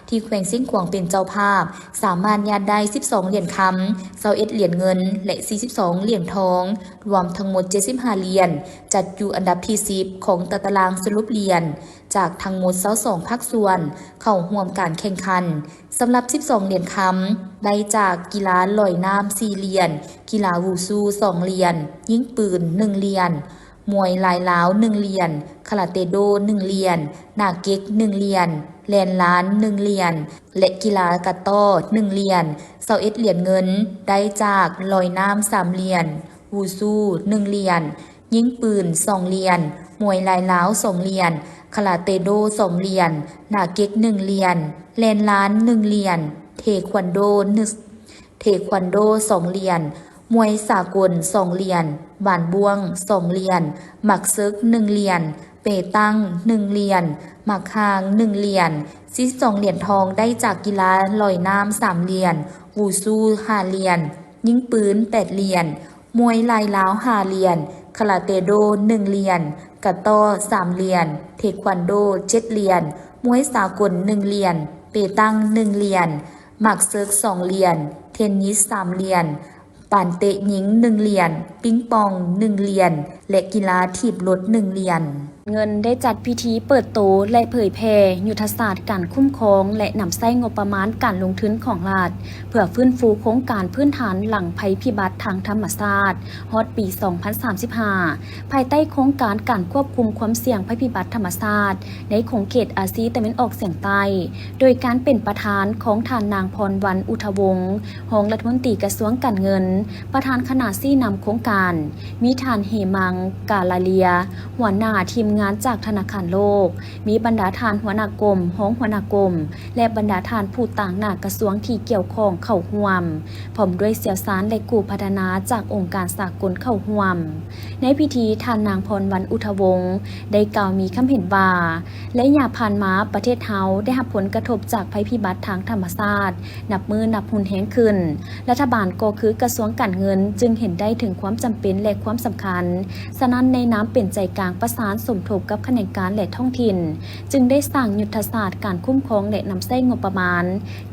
ທີ່ແຂວງຊຽງຂວາງເປັນເຈົ້າພາບ ສາມາດຍາດໄດ້ສິບສອງຫຼຽນຄຳ, ຊາວເອັດຫຼຽນເງິນ ແລະ ສີ່ສິບສອງຫຼຽນທອງ, ລວມທັງໝົດເຈັດສິບຫ້າຫຼຽນ, ຈັດຢູ່ອັນດັບທີສິບຂອງຕາຕະລາງສະຫຼຸບຫຼຽນ ຈາກທັງໝົດຊາວສອງພາກສ່ວນເຂົ້າຮ່ວມການແຂ່ງຂັນ. ສຳລັບສິບສອງຫຼຽນຄຳ ໄດ້ຈາກກິລາລອຍນ້ຳສີ່ຫຼຽນ, ກິລາວູຊູສອງຫຼຽນ, ຍິງປືນໜຶ່ງຫຼຽນ, ມວຍລາຍລາວໜຶ່ງຫຼຽນ, ຄາລາເຕໂດໜຶ່ງຫຼຽນ, ໜ້າເກັກໜຶ່ງຫຼຽນ, ແລ່ນລານໜຶ່ງຫຼຽນ ແລະ ກິລາກະຕໍ້ໜຶ່ງຫຼຽນ. ຊາວເອັດຫຼຽນເງິນ ໄດ້ຈາກລອຍນ້ຳສາມຫຼຽນ, ວູຊູໜຶ່ງຫຼຽນ, ຍິງປືນສອງຫຼຽນ, ມວຍລາຍລາວສອງຫຼຽນ, ຄາລາເຕໂດສອງຫຼຽນ, ໜ້າເກັກໜຶ່ງຫຼຽນ, ແລ່ນລານໜຶ່ງຫຼຽນ, ເທຄວັນໂດໜຶ່ງ ເທຄວັນໂດສອງຫຼຽນ, ມວຍສາກົນສອງຫຼຽນ, ບານບ້ວງສອງຫຼຽນ, ໝາກເສິກໜຶ່ງຫຼຽນ, ເປຕັງໜຶ່ງຫຼຽນ, ໝາກຮ່າງໜຶ່ງຫຼຽນ. ສິບສອງຫຼຽນທອງ ໄດ້ຈາກກິລາລອຍນ້ຳສາມຫຼຽນ, ວູຊູຫ້າຫຼຽນ, ຍິງປືນແປດຫຼຽນ, ມວຍລາຍລາວຫ້າຫຼຽນ, ຄາລາເຕໂດໜຶ່ງຫຼຽນ, ກະຕໍ້ສາມຫຼຽນ, ເທຄວັນໂດເຈັດຫຼຽນ, ມວຍສາກົນໜຶ່ງຫຼຽນ, ເປຕັງໜຶ່ງຫຼຽນ, ໝາກເສິກສອງຫຼຽນ, ເທັນນິດສາມຫຼຽນ, ບານເຕະຍິງໜຶ່ງຫຼຽນ, ປິງປອງໜຶ່ງຫຼຽນ ແລະ ກິລາຖີບລົດໜຶ່ງຫຼຽນ. ເງິນໄດ້ຈັດພິທີເປີດໂຕ ແລະ ເຜີຍແຜ່ຍຸດທະສາດການຄຸ້ມຄອງ ແລະ ນຳໃຊ້ງົບປະມານການລົງທຶນຂອງລັດ ເພື່ອຟື້ນຟູໂຄງການພື້ນຖານຫຼັງໄພພິບັດທາງທຳມະຊາດ ຮອດປີສອງພັນສາມສິບຫ້າ ພາຍໃຕ້ໂຄງການການຄວບຄຸມຄວາມສ່ຽງໄພພິບັດທຳມະຊາດ ໃນຂົງເຂດອາຊີຕາເວັນອອກສຽງໃຕ້ ໂດຍການເປັນປະທານຂອງທ່ານນາງ ພອນວັນ ອຸທະວົງ ຮອງລັດຖະມົນຕີກະຊວງການເງິນ ປະທານຄະນະຊີ້ນຳໂຄງການ, ມີທ່ານ ເຮມັງ ກາລາເລຍ ຫົວໜ້າທີມ ງານຈາກທະນາຄານໂລກ, ມີບັນດາທ່ານຫົວໜ້າກົມ, ຮອງຫົວໜ້າກົມ ແລະ ບັນດາທ່ານຜູ້ຕາງໜ້າກະຊວງທີ່ກ່ຽວຂ້ອງເຂົ້າຮ່ວມ, ພ້ອມດ້ວຍຊ່ຽວຊານ ແລະ ຄູພັດທະນາຈາກອົງການສາກົນເຂົ້າຮ່ວມ. ໃນພິທີ, ທ່ານນາງ ພອນວັນ ອຸດທະວົງ ໄດ້ກ່າວມີຄຳເຫັນວ່າ, ໄລຍະຜ່ານມາ, ປະເທດເຮົາໄດ້ຮັບຜົນກະທົບຈາກໄພພິບັດທາງທຳມະຊາດ ນັບມື້ນັບຮຸນແຮງຂຶ້ນ. ລັດຖະບານກໍຄືກະຊວງການເງິນຈຶ່ງເຫັນໄດ້ເຖິງຄວາມຈຳເປັນ ແລະ ຄວາມສຳຄັນ. ສະນັ້ນ, ໃນນາມເປັນໃຈກາງປະສານສົມທົບກັບຂະແໜງການ ແລະ ທ້ອງຖິ່ນ, ຈຶ່ງໄດ້ສ້າງຍຸດທະສາດການຄຸ້ມຄອງ ແລະ ນຳໃຊ້ງົບປະມານ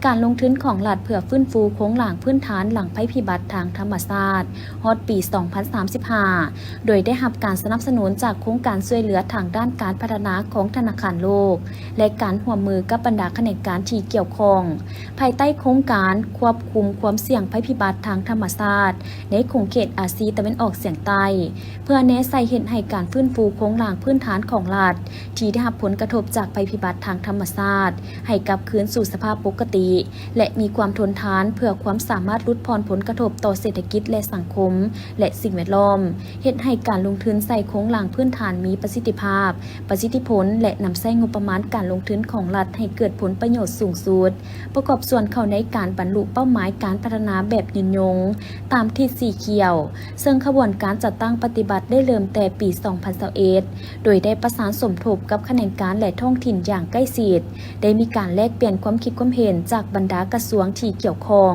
ການລົງທຶນຂອງລັດ ເພື່ອຟື້ນຟູໂຄງລ່າງພື້ນຖານຫຼັງໄພພິບັດທາງທຳມະຊາດ ຮອດປີສອງພັນສາມສິບຫ້າ ໂດຍໄດ້ຮັບການສະໜັບສະໜູນຈາກໂຄງການຊ່ວຍເຫຼືອທາງດ້ານການພັດທະນາຂອງທະນາຄານໂລກ ແລະ ການຮ່ວມມືກັບບັນດາຂະແໜງການທີ່ກ່ຽວຂ້ອງ, ພາຍໃຕ້ໂຄງການຄວບຄຸມຄວາມສ່ຽງໄພພິບັດທາງທຳມະຊາດໃນຂົງເຂດອາຊີຕາເວັນອອກສຽງໃຕ້, ເພື່ອແນໃສ່ເຮັດໃຫ້ການຟື້ນຟູໂຄງລ່າງພື້ນຖານຂອງລັດ ທີ່ໄດ້ຮັບຜົນກະທົບຈາກໄພພິບັດທາງທຳມະຊາດ ໃຫ້ກັບຄືນສູ່ສະພາບປົກກະຕິ ແລະ ມີຄວາມທົນທານ ເພື່ອຄວາມສາມາດຫຼຸດຜ່ອນຜົນກະທົບຕໍ່ເສດຖະກິດ ແລະ ສັງຄົມ ແລະ ສິ່ງແວດລ້ອມ, ເຮັດໃຫ້ການລົງທຶນໃສ່ໂຄງລ່າງພື້ນຖານມີປະສິດທິພາບ, ປະສິດທິຜົນ ແລະ ນຳໃຊ້ງົບປະມານການລົງທຶນຂອງລັດໃຫ້ເກີດຜົນປະໂຫຍດສູງສຸດ, ປະກອບສ່ວນເຂົ້າໃນການບັນລຸເປົ້າໝາຍການພັດທະນາແບບຍືນຍົງຕາມທິດສີຂຽວ, ເຊິ່ງຂະບວນການຈັດຕັ້ງປະຕິບັດໄດ້ເລີ່ມແຕ່ປີສອງພັນຊາວເອັດ ໂດຍໄດ້ປະສານສົມທົບກັບຂະແໜງການ ແລະ ທ້ອງຖິ່ນຢ່າງໃກ້ຊິດ, ໄດ້ມີການແລກປ່ຽນຄວາມຄິດຄວາມເຫັນຈາກບັນດາກະຊວງທີ່ກ່ຽວຂ້ອງ.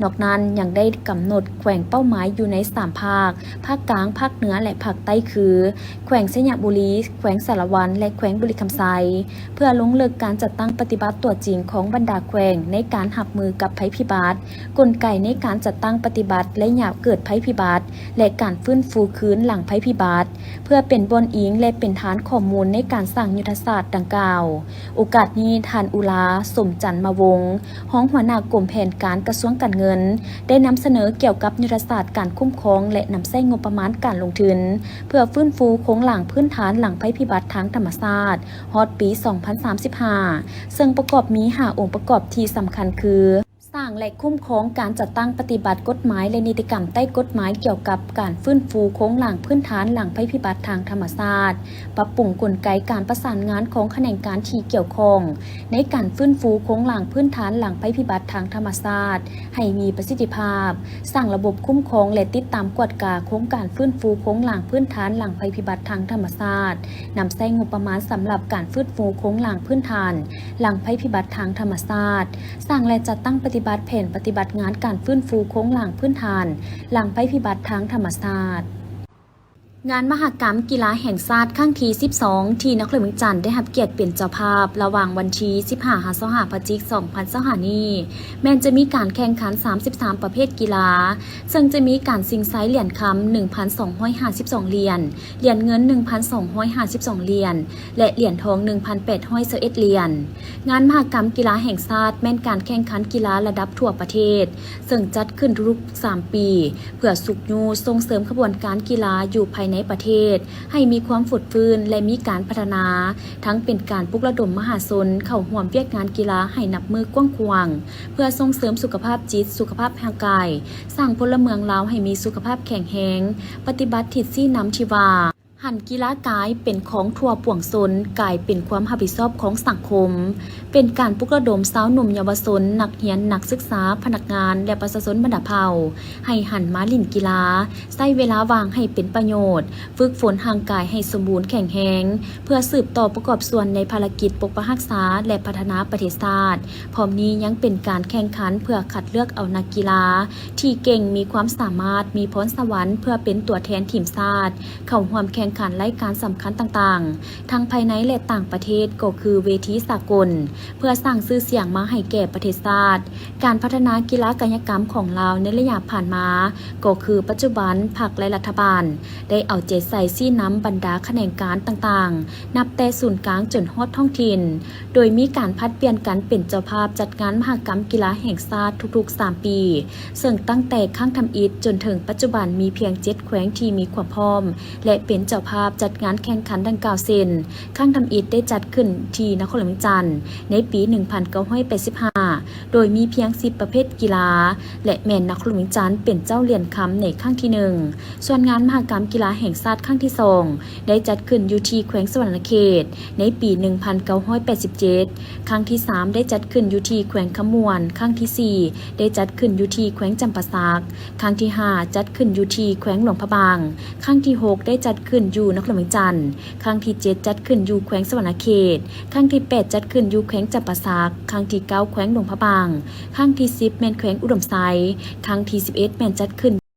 ນອກນັ້ນຍັງໄດ້ກຳນົດແຂວງເປົ້າໝາຍຢູ່ໃນສາມພາກ, ພາກກາງ, ພາກເໜືອ ແລະ ພາກໃຕ້ ຄື ແຂວງໄຊຍະບູລີ, ແຂວງສາລະວັນ ແລະ ແຂວງບໍລິຄຳໄຊ, ເພື່ອລົງເລິກການຈັດຕັ້ງປະຕິບັດຕົວຈິງຂອງບັນດາແຂວງໃນການຮັບມືກັບໄພພິບັດ, ກົນໄກໃນການຈັດຕັ້ງປະຕິບັດໄລຍະເກີດໄພພິບັດ ແລະ ການຟື້ນຟູຄືນຫຼັງໄພພິບັດ, ເພື່ອເປັນບ່ອນອີງ ແລະ ເປັນຖານຂໍ້ມູນໃນການສ້າງຍຸດທະສາດດັ່ງກ່າວ. ໂອກາດນີ້, ທ່ານ ອຸລາ ສົມຈັນມະວົງ ຮອງຫົວໜ້າກົມແຜນການກະຊວງການເງິນ ໄດ້ນຳສະເໜີກ່ຽວກັບຍຸດທະສາດການຄຸ້ມຄອງ ແລະ ນຳໃຊ້ງົບປະມານການລົງທຶນ ເພື່ອຟື້ນຟູໂຄງລ່າງພື້ນຖານຫຼັງໄພພິບັດທາງທຳມະຊາດ ຮອດປີສອງພັນສາມສິບຫ້າ ເຊິ່ງປະກອບມີຫ້າອົງປະກອບທີ່ສຳຄັນຄື ສ້າງ ແລະ ຄຸ້ມຄອງການຈັດຕັ້ງປະຕິບັດກົດໝາຍ ແລະ ນິຕິກຳໃຕ້ກົດໝາຍກ່ຽວກັບການຟື້ນຟູໂຄງລ່າງພື້ນຖານຫຼັງໄພພິບັດທາງທຳມະຊາດ, ປັບປຸງກົນໄກການປະສານງານຂອງຂະແໜງການທີ່ກ່ຽວຂ້ອງໃນການຟື້ນຟູໂຄງລ່າງພື້ນຖານຫຼັງໄພພິບັດທາງທຳມະຊາດໃຫ້ມີປະສິດທິພາບ, ສ້າງລະບົບຄຸ້ມຄອງ ແລະ ຕິດຕາມກວດກາໂຄງການຟື້ນຟູໂຄງລ່າງພື້ນຖານຫຼັງໄພພິບັດທາງທຳມະຊາດ, ນຳໃຊ້ງົບປະມານສຳລັບການຟື້ນຟູໂຄງລ່າງພື້ນຖານ ຫຼັງໄພພິບັດທາງທຳມະຊາດ, ສ້າງ ແລະ ຈັດຕັ້ງປະຕິບັດແຜນປະຕິບັດງານການຟື້ນຟູໂຄງລ່າງພື້ນຖານຫຼັງໄພພິບັດທາງທຳມະຊາດ. ງານມະຫະກຳກິລາແຫ່ງຊາດຄັ້ງທີສິບສອງ ທີ່ນະຄອນຫຼວງວຽງຈັນໄດ້ຮັບກຽດເປັນເຈົ້າພາບ ລະຫວ່າງວັນທີສິບຫ້າ ຫາ ຊາວຫ້າ ພະຈິກ ສອງພັນຊາວຫ້ານີ້ ແມ່ນຈະມີການແຂ່ງຂັນສາມສິບສາມປະເພດກິລາ, ເຊິ່ງຈະມີການຊິງໄຊຫຼຽນຄຳ ໜຶ່ງພັນສອງຮ້ອຍຫ້າສິບສອງຫຼຽນ, ຫຼຽນເງິນ ໜຶ່ງພັນສອງຮ້ອຍຫ້າສິບສອງຫຼຽນ ແລະ ຫຼຽນທອງ ໜຶ່ງພັນແປດຮ້ອຍຊາວເອັດຫຼຽນ. ງານມະຫະກຳກິລາແຫ່ງຊາດແມ່ນການແຂ່ງຂັນກິລາລະດັບທົ່ວປະເທດ ເຊິ່ງຈັດຂຶ້ນທຸກໆສາມປີ ເພື່ອຊຸກຍູ້ສົ່ງເສີມຂະບວນການກິລາຢູ່ພາຍໃນປະເທດໃຫ້ມີຄວາມຟົດຟື້ນ ແລະ ມີການພັດທະນາ, ທັງເປັນການປຸກລະດົມມະຫາຊົນເຂົ້າຮ່ວມວຽກງານກິລາໃຫ້ນັບມື້ກວ້າງຂວາງ, ເພື່ອສົ່ງເສີມສຸຂະພາບຈິດ, ສຸຂະພາບຮ່າງກາຍ, ສ້າງພົນລະເມືອງລາວໃຫ້ມີສຸຂະພາບແຂງແຮງ, ປະຕິບັດທິດຊີ້ນຳທີ່ວ່າ ຫັນກິລາກາຍເປັນຂອງທົ່ວປວງຊົນ, ກາຍເປັນຄວາມຮັບຜິດຊອບຂອງສັງຄົມ, ເປັນການປຸກລະດົມຊາວໜຸ່ມເຍົາວະຊົນ, ນັກຮຽນ, ນັກສຶກສາ, ພະນັກງານ ແລະ ປະຊາຊົນບັນດາເຜົ່າ ໃຫ້ຫັນມາຫຼິ້ນກິລາ, ໃຊ້ເວລາວ່າງໃຫ້ເປັນປະໂຫຍດ, ຝຶກຝົນຮ່າງກາຍໃຫ້ສົມບູນແຂງແຮງ, ເພື່ອສືບຕໍ່ປະກອບສ່ວນໃນພາລະກິດປົກປັກຮັກສາ ແລະ ພັດທະນາປະເທດຊາດ. ພ້ອມນີ້ຍັງເປັນການແຂ່ງຂັນເພື່ອຄັດເລືອກເອົານັກກິລາທີ່ເກັ່ງ, ມີຄວາມສາມາດ, ມີພອນສະຫວັນ ເພື່ອເປັນຕົວແທນທີມຊາດ ເຂົ້າຮ່ວມແຂ່ງຂັນລາຍການສຳຄັນຕ່າງໆ ທັງພາຍໃນ ແລະ ຕ່າງປະເທດ, ກໍຄືເວທີສາກົນ, ເພື່ອສ້າງຊື່ສຽງມາໃຫ້ແກ່ປະເທດຊາດ. ການພັດທະນາກິລາກາຍະກຳຂອງລາວໃນໄລຍະຜ່ານມາ, ກໍຄືປັດຈຸບັນ ພັກ ແລະ ລັດຖະບານ ໄດ້ເອົາໃຈໃສ່ຊີ້ນຳບັນດາຂະແໜງການຕ່າງໆ ນັບແຕ່ສູນກາງຈົນຮອດທ້ອງຖິ່ນ, ໂດຍມີການຜັດປ່ຽນກັນເປັນເຈົ້າພາບຈັດງານມະຫະກຳກິລາແຫ່ງຊາດທຸກໆສາມປີ, ເຊິ່ງຕັ້ງແຕ່ຄັ້ງທຳອິດຈົນເຖິງປັດຈຸບັນມີພຽງເຈັດແຂວງທີ່ມີຄວາມພ້ອມ ແລະ ເປັນເຈົ້າພາບຈັດງານແຂ່ງຂັນດັ່ງກ່າວເຊັ່ນ, ຄັ້ງທຳອິດໄດ້ຈັດຂຶ້ນທີ່ນະຄອນຫຼວງວຽງຈັນໃນປີໜຶ່ງພັນເກົ້າຮ້ອຍແປດສິບຫ້າ, ໂດຍມີພຽງສິບປະເພດກິລາ ແລະ ແມ່ນນະຄອນຫຼວງວຽງຈັນເປັນເຈົ້າຫຼຽນຄຳໃນຄັ້ງທີໜຶ່ງ. ສ່ວນງານມະຫະກຳກິລາແຫ່ງຊາດຄັ້ງທີສອງ ໄດ້ຈັດຂຶ້ນຢູ່ທີ່ແຂວງສະຫວັນນະເຂດ ໃນປີໜຶ່ງພັນເກົ້າຮ້ອຍແປດສິບເຈັດ, ຄັ້ງທີສາມ ໄດ້ຈັດຂຶ້ນຢູ່ທີ່ແຂວງຄຳມ່ວນ, ຄັ້ງທີສີ່ ໄດ້ຈັດຂຶ້ນຢູ່ທີ່ແຂວງຈຳປາສັກ, ຄັ້ງທີຫ້າ ຈັດຂຶ້ນຢູ່ທີ່ແຂວງຫຼວງພະບາງ, ຄັ້ງທີຫົກ ໄດ້ຈັດຂຶ້ນຢູ່ນະຄອນຫຼວງວຽງຈັນ, ຄັ້ງທີເຈັດ ຈັດຂຶ້ນຢູ່ແຂວງສະຫວັນນະເຂດ, ຄັ້ງທີແປດ ຈັດຂຶ້ນຢູ່ແຂວງຈຳປາສັກ, ຄັ້ງທີເກົ້າ ແຂວງຫຼວງພະບາງ, ຄັ້ງທີສິບ ແມ່ນແຂວງອຸດົມໄຊ, ຄັ້ງທີສິບເອັດ ແມ່ນຈັດຂຶ້ນ